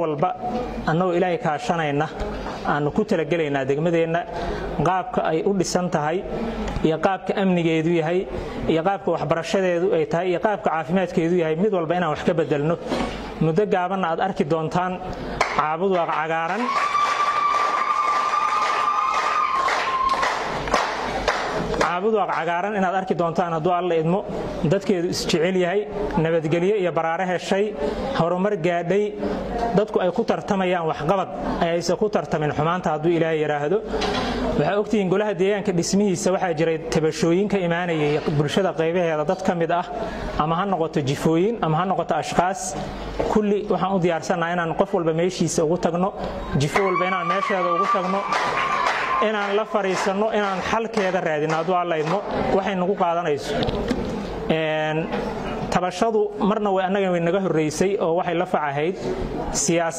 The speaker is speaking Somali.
Walba annagoo Ilaahay kaashanayna aanu ku talagelaynaa degmadeenna qaabka ay u dhisan tahay iyo qaabka amnigeedu yahay iyo qaabka waxbarashadeedu ay tahay iyo qaabka caafimaadkeedu yahay, mid walba inaan wax ka bedelno. Muddo gaabanna aad arki doontaan Caabudwaaq cagaaran, Caabudwaaq cagaaran inaad arki doontaan hadduu Alla idmo, dadkeedu isjecel yahay, nabadgelyo iyo baraare heshay, horumar gaadhay, dadku ay ku tartamayaan waxqabad, aysan ku tartamin xumaanta hadduu Ilaahay yidhaahdo. Waxaa ogtihiin golaha deegaanka dhismihiisa waxaa jiray tabashooyin ka imaanayay bulshada qaybaheeda dad ka mid ah, ama ha noqoto jifooyin ama ha noqoto ashqaas. Kulli waxaan u diyaarsannaha inaan qof walba meeshiisa ugu tagno, jifo walba inaan meesheeda ugu tagno, inaan la fadhiisanno, inaan xalkeeda raadino hadduu Alla idmo. Waxay nagu qaadanayso tabashadu marna way annaga way naga horraysay oo waxay la facahayd siyaasad.